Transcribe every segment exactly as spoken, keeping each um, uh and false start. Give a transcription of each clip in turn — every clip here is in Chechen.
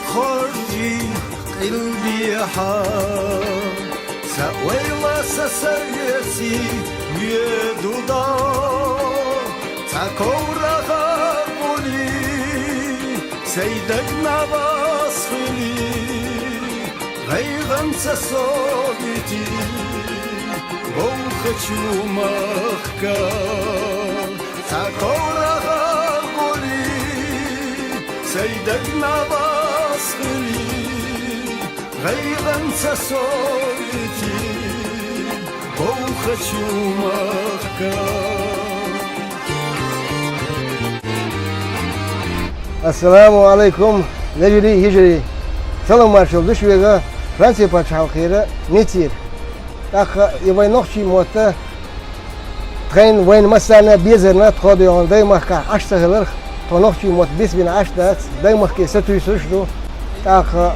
Хоржин къилбехьа, са ойла, са сарци медуда, ца коврагӀа гӀули, сай даг навас хили, гъайгъанца со вити, вовхачу махка. Ца коврагӀа гӀули, сай даг навас хили, гъайгъанца со вити, вовхачу махка. Ассаламу алейкум, вежарий, йижарий. Салам-маршал ду шуьга Франция пачхьалкхера, Ниццера. ТӀаккха и вай нохчий мотт тхайна вайна массарна а безарна, тхо дегӀан даймахкахь Ӏаш ца хиларх, тхо нохчий мотт бицбина Ӏаш дац, даймахке сатуьйсуш ду, тӀаккха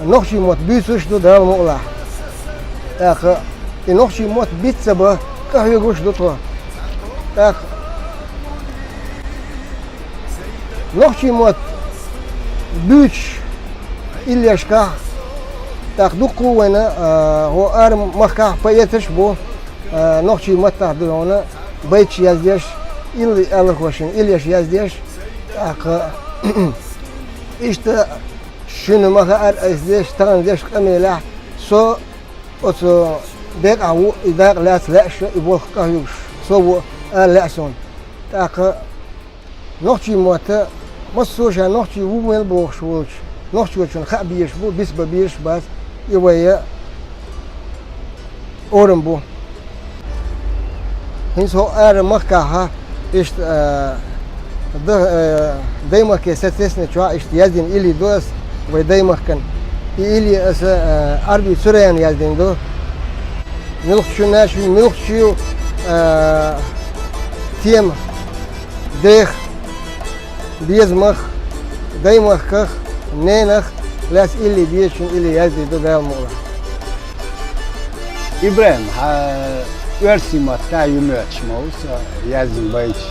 нохчий мотт буьйцуш ду Дала мукъалахь. ТӀаккха и нохчий мотт биц ца бан къахьоьгуш ду тхо. ТӀаккха нохчий мотт буьйцуш иллешкахь, тӀаккха дуккха а вайна, а, гӀо ара махкахь поэташ а бу, а, нохчий маттахь ду хьуна байташ яздеш, илли аьллархошна иллеш яздеш, тӀаккха иштта шуьна ма хаьара айса деш, тахана деш къамелехь, со оцу декъахь ву и дакъа лаьцна лаьаш, и болх къахьоьгуш со ву ала лаьа суна. ТӀаккха нохчий мотт, массо а ша нохчий ву мел бохуш волчу нохчочунна хаа безаш бу, бицбан безаш бац, и вай орам бу. ХӀинца хӀокху ара махкахь, иштта, а, да-, а, даймахке сатесна чохь иштта яздина илли ду ас вай даймахкан. И илли аса, а, Ӏарби Цураяна яздина ду. Муьлххачунна шу, муьлххачу, а, тема, дех, безамах, даймахках, ненах лаьцна илли дезачун илли яздина ду Дала мукъалахь. ИбрахӀим, хьан оьрсийн маттахь ю моьттуш ма ву со яздина байташ?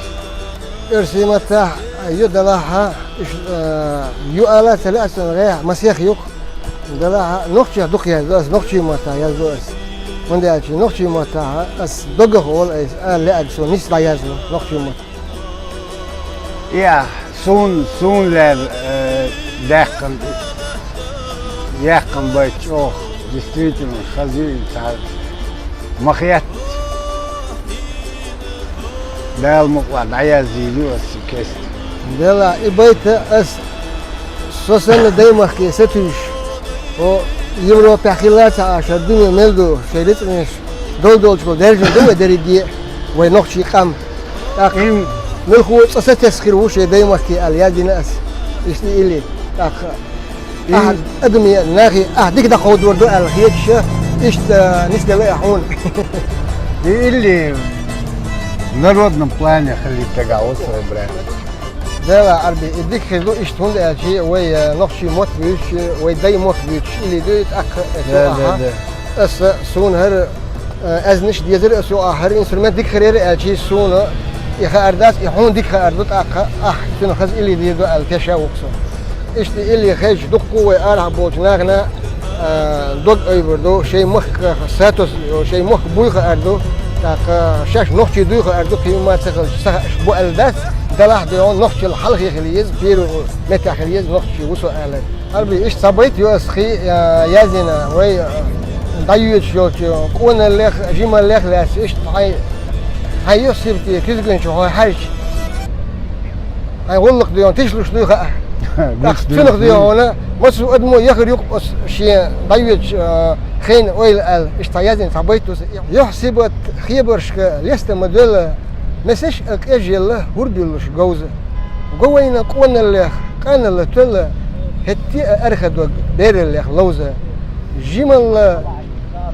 Оьрсийн маттахь ю делахь, иштта, а, ю ала ца лаьа суна гӀехь, масех ю-кх. Делахь нохчех дукха яздо ас, нохчийн маттахь яздо ас. ХӀунда аьлча нохчийн маттахь ас доггах волу айса ала лаьа суна, нийса дӀаязло нохчийн мотт. Я, суна, суна лаьара, э, даьккхина, яьккхина байт чӀогӀа, действительно, хаза ю цхьа ма хетта. Дала мукъалахь дӀаязйийр ю аса кеста. Делахь, и байт ас со санна даймахке сатуьйсуш, хӀо Европехь хилла а ца Ӏаш, хӀара дуьне мел ду, шайн рицкъанаш дол-долчух даьржина ду вай дерриге а, вай нохчийн къам. ТӀаккха муьлхха а цкъа сатесна хир ву шайн даймахке аьлла яздина ас. Иштта илли. ТӀаккха ахь адаме, нахе ахь дика дӀакховдор ду аьлла хеташ, иштта нисделла а хьуна. И илли в народном плане хилийта дагахь ву со, Ибрахим. Дела, Ӏарби, и дика хир ду иштта, хӀунда аьлча вай, э, нохчийн мотт буьйцуш, вай даймохк буьйцуш илли ду и, тӀаккха, э, да, да, ахьа. Да. Аса, суна хӀара, э, аьзнаш дезара аса юкъахь, хӀара инструмент дика хир яра аьлча, суна и хаар дац, и хьуна дика хаар ду, тӀаккха ахь цуьнан хаза илли дийр ду аьлла тешна ву-кх со. Иштта илли хезча, дуккха а вай арахь болчу нахана, а, дог айбар ду, шайн махках статус, шайн махка буй хаар ду, тӀаккха шаьш нохчий дуй хаар ду, кхин ма ца хилча, ца хаьаш бу аьлла дац, делахь а, нохчалла хьалхе хила еза, первый меттехь хила еза нохчий ву со аьлла. Ӏарби, иштта цхьа байт ю ас хи, а, яздина, вай, а, дӀайоьдуш йолчу къоналлех, жималлех лаьцна, иштта хьайн, хьайн юьхь-сибате куьзган чу хьо хьаьжча, хьайн гӀуллакх дуьйхьа тишлуш дуй хаа. ТӀаккха цуьнах дуьйхьа хьуна, массо а адамо яхар ю-кх ас шен дӀайоьдуш, а, хенан ойла аьлла, иштта цхьа яздина цхьа байт ду сан. Юьхь-сибат хебаршка леста ма-делла, месаш а къежъелла, хӀур буьллуш говза. Го вайна къоналлех, къаналла тоьлла, хӀетте а арха дог бераллех ловза. Жималла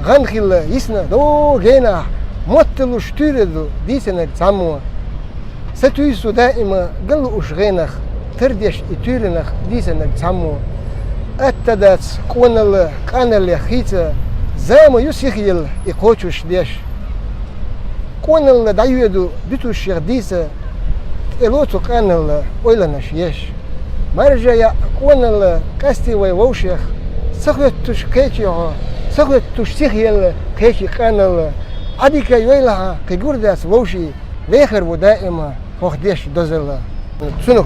гӀан хилла йисна догӀу генахь, мотталуш туьйра ду дийцинарг цхьаммо. Сатуьйсу даима ган лууш гӀенах, тардеш и туьйранах дийцинарг цхьаммо. Атта дац къоналла къаналлех хийца, зама ю сихъелла и кхочуш деш. Къоналла дӀайоьду дуьтушех дийца, тӀело цу къаналла ойланаш еш. Маржа яа къоналла, къаьстий вай вовшех, ца хоьттуш кхечи хьо, ца хоьттуш сиха елла кхечи къаналла, Ӏадика йойла хьан, кхы гур дац вовший, вехар ву даима хьох деш дозалла. Цунах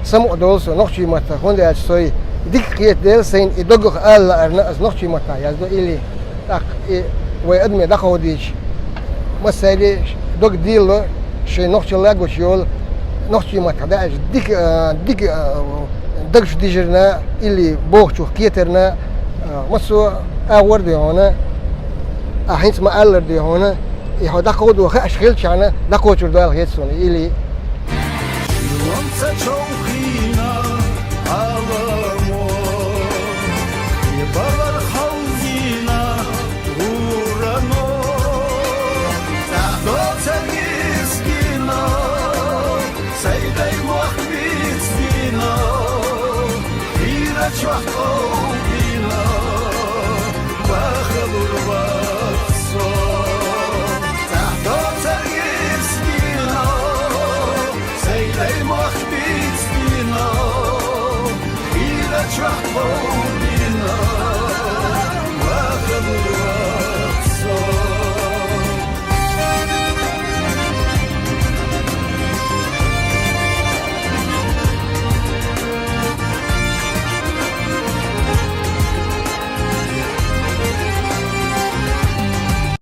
самукъадолу со нохчийн маттах, хӀунда аьлча со дика кхетаделла сайна, и догах ала лаарна ас нохчийн маттахь яздо или. ТӀаккха и вай адаме дӀакховдийча, массаьрга дог дийлало шайн нохчалла гучу йолу, нохчийн маттахь даьӀча дика, а, дика, а, дагчу дижарна или бохучух кхетарна, а, массо а агӀор а дуй хьуна, а, хӀинца ма-аллара дуй хьуна, и хьо дӀакховдо хууш хилчахьана, дӀакхочур ду аьлла хета суна или. Онца чов